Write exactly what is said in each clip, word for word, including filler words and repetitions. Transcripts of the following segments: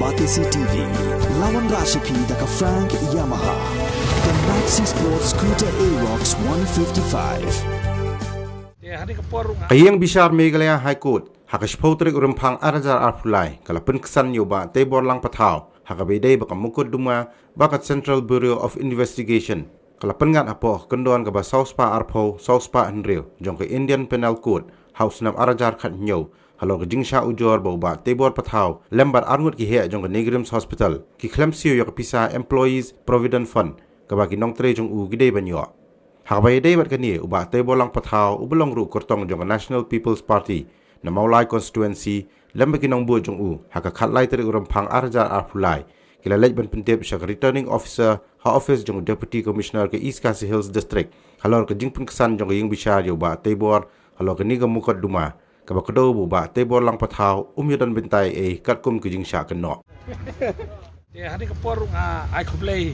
R T C T V, lawan Rashipi da ka Frank Yamaha. The Maxi Sports Scooter Aerox one fifty-five. Ka ïing bishar Meghalaya High Court ha ka shiphew tarik u Rymphang ar hajar arphew lai ka la pynksan ïa u Bah Teibor Langpathaw ha kaba ïadei bad ka mukotduma ba ka Central Bureau of Investigation ka la pynngat hapoh ka kyndon kaba saw spah arphew saw spah hynriew jong ka Indian Penal Code ha u snem ar hajar khathynñiew halor ka jingshah ujor ba u Bah Teibor Pathaw lem bad arngut ki heh jong ka NEIGRIHMS Hospital ki khlem siew ïa ka pisa Employees Provident Fund kaba ki nongtrei jong u ki dei ban ïoh. Ha kaba ïadei bad kane, u Bah Teibor Langpathaw uba long ruh kyrtong jong ka National People's Party na Mawlai Constituency lem bad ki nongbud jong u ha ka khatlai tarik u Rymphang ar hajar arphew lai ki la leit ban pyntip sha ka Returning Officer ha ophis jong u Deputy Commissioner ka East Khasi Hills District halor ka jingpynksan jong ka ïing bishar ïa u Bah Teibor halor kane ka mukotduma kaba kdew ba u Bah Teibor Langpathaw um ïadon bynta ei katkum ka jingshah kynnoh. Te ha kane ka por nga ai khublei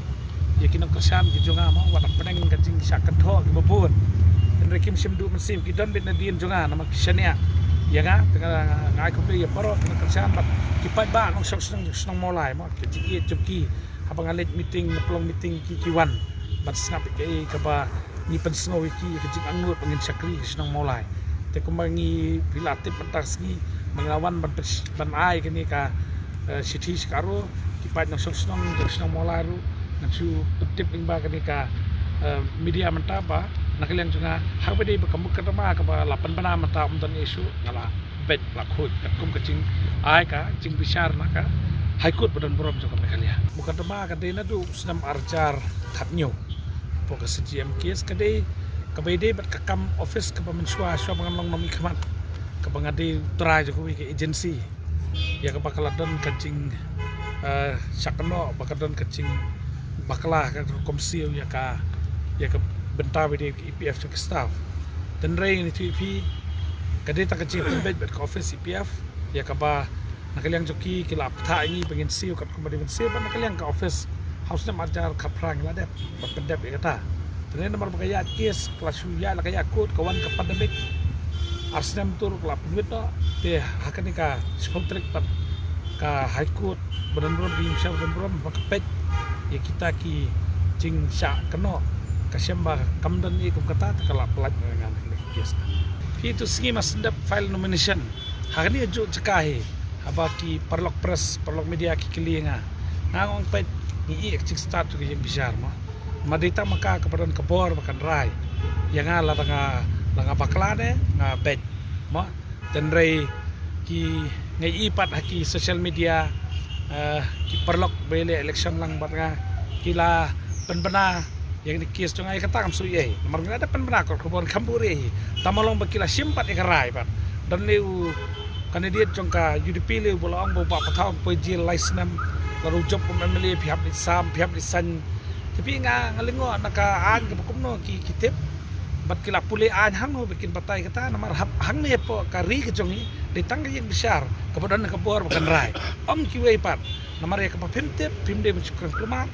ïa ki nongkyrshan ki jong nga, mo, wat hapdeng ka jingshah kynthoh kiba bun. Hynrei kim shym duh mynsiem, ki don beit nadien jong nga namar ki shaniah ïa nga. Te nga ai khublei ïa baroh ki nongkyrshan bad ki paidbah nongshong shnong jong shnong Mawlai, mo, ka jingïeit jong ki haba nga leit meeting, nga pynlong meeting, ki ki wan ban sngap ïa kaei kaba ngi pynsngew ïa ki ïa ka jingangnud ba ngin shakri ka shnong Mawlai. Te kumba ngi, phi la tip mynta ka sngi ba ngi la wan ban pyn, ban ai kane ka eh, shithi sha ka aro ki paid nongshong shnong jong shnong Mawlai ruh. Ngan shu pyntip lyngba kane ka eh, media mynta ba na ka liang jong nga, ha kaba ïadei bad ka mukotduma kaba la pynbna mynta, ym don ei shuh, nga la beit, la khuid katkum ka jingai ka jingbishar na ka High Court ba don burom jong ka Meghalaya. Mukotduma ka dei naduh u snem ar hajar khathynñiew hapoh ka C J M case. Ka dei kaba ïadei bad ka kam ophis kaba mynshuwa, shuwa ba ngan long nongmihkhmat, kaba nga dei u trai jong kawei ka agency ïa kaba ka la don ka jing eh, shah kynnoh, ba ka don ka jingbakla, ka rukom siew ïa ka, ïa ka bynta ba ïadei bad ka E P F jong ki staff. Hynrei ngan ïathuh ïa phi, ka dei tang ka jingpynbeit bad ka ophis E P F ïa kaba na ka liang jong ki, ki la bthah ïa ngi ba ngin siew katkum ba dei ban siew, bad na ka liang ka ophis ha u snem ar hajar khatphra ngi la dep ban pyndep ïa kata. Te namar ba ka ïaid case ka la shu ïaid, la ka ïaid court, ka wan ka pandemic, ar snem tur ka la pynwit noh. Te ha kane ka shiphew tarik pat ka High Court ba don burom, ka ïing bishar ba don burom, ba ka peit ïa kita ki jingshah kynnoh, ka shem ba kam don ei kum kata, te ka la pyllait noh ïa nga na kane ka case. Phi, tu sngi ma sdang dep file nomination ha kane ka juh jaka hi, haba ki paralok press, paralok media ki kylli ïa nga, nga ong, peit, ngi ïeh ïa ka jingstad jong ka ïing bishar, mo. Ma dei tang ma ka kaba don ka bor ba kan rai ïa nga, lada nga, la nga bakla ne nga beit, mo. Hynrei ki, nga ïohi pat ha ki social media, eh, ki paralok ba ïaleh election lang bad nga ki la pynbna ïa kane ka case jong nga. Ïa kata ngam shu ïeh, namar nga la dep pynbna kot khubor, kham bun hi. Tang ma long ba ki la shim pat ïa ka rai pat. Don lei u candidate jong ka U D P lei uba la ong ba u Bah Pathaw un poi jail lai snem, la ruh jop kum M L A, phi hap leit sam, phi hap leit saiñ. Te phi, nga, nga lyngngoh na ka aiñ kaba kumno ki, ki tip. Bad ki la pule aiñ hangno ba kin batai kata, namar hap hangne hapoh ka ri ka jong ngi dei tang ka ïing bishar kaba don ka bor ba kan rai. Ym kiwei pat. Namar ïa kaba phim tip, phim dei ban shu kren kulmar,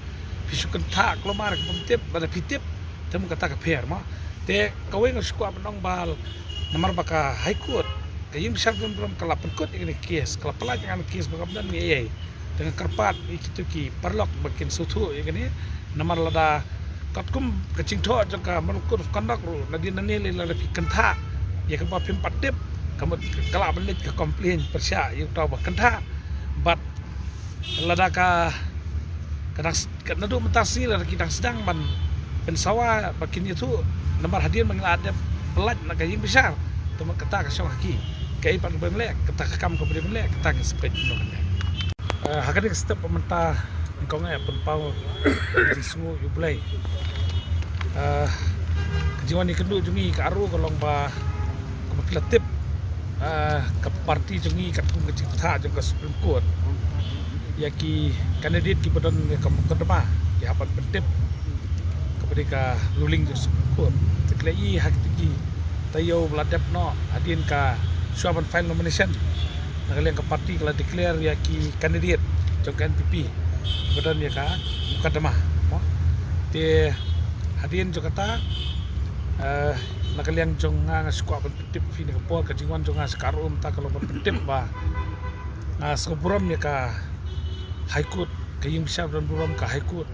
phi shu kren thah kulmar, kaba phim tip, lada phi tip, te mut kata ka pher, mo. Te kawei nga shu kwah ban ong ba namar ba ka High Court, ka ïing bishar ba don burom, ka la pynkut ïa kane ka case, ka la pyllait ïa kane ka case ba kam don ei ei. Te nga kyrpad ïa kito ki paralok ba kin sngewthuh ïa kane, namar lada katkum ka jingthoh jong ka Model Code of Conduct ruh, nadien nangne lei lada phi kynthah ïa kaba phim pat tip, ka mut ka lah ban leit ka complaint pyrshah ïa uta uba kynthah. Bad lada ka, ka dang s-, ka naduh mynta ka sngi lada ki dang sdang ban pynsawa ba kin ïathuh, namar hadien ba ngi la dep pyllait na ka ïing bishar, te mut kata ka shong ha ki. Kaei pat kaba ym leh, kata ka kam kaba dei ban leh, kata ngin sa peit kumno ban leh. Eh, ha kane ka step ba mynta, nyngkong eh pynpaw ka jingsngew ïa U Blei. Eh, ka jingwan ïakynduh jong ngi ka aro ka long ba, kumba phi la tip, eh, ka party jong ngi katkum ka jingbthah jong ka Supreme Court, ïa ki candidate kiba don ïa ka mukotduma ki hap ban pyntip kaba dei ka ruling jong Supreme Court. Te ki la ïohi ha kito ki taïew ba la dep noh, hadien ka, shuwa ban file nomination, na ka liang ka party ka la declare ïa ki candidate jong ka N P P kiba don ïa ka mukotduma, mo. Te hadien jong kata, eh, na ka liang jong nga, nga shu kwah ban pyntip ïa phi, na ka por ka jingwan jong nga sha ka aro mynta ka long ban pyntip ba nga sngewburom ïa ka High Court, ka ïing bishap don burom ka High Court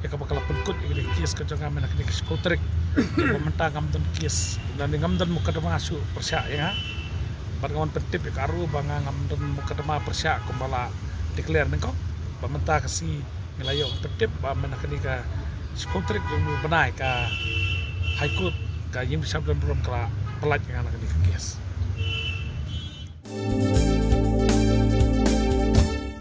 ïa kaba ka la pynkut ïa ka case ka jong nga mynta kane ka shiphew tarik. Ba mynta ngam don case, lane ngam don mukadama shuh pyrshah ïa nga. Bad nga wan pyntip ïa ka ruh ba nga ngam don mukadama pyrshah kumba la declare nyngkong. Ba mynta ka sngi ngi la ïoh pyntip ba mynta kane ka shiphew tarik jong u bnai ka High Court, ka ïing bishap don burom ka la pyllait ïa nga na kane ka case.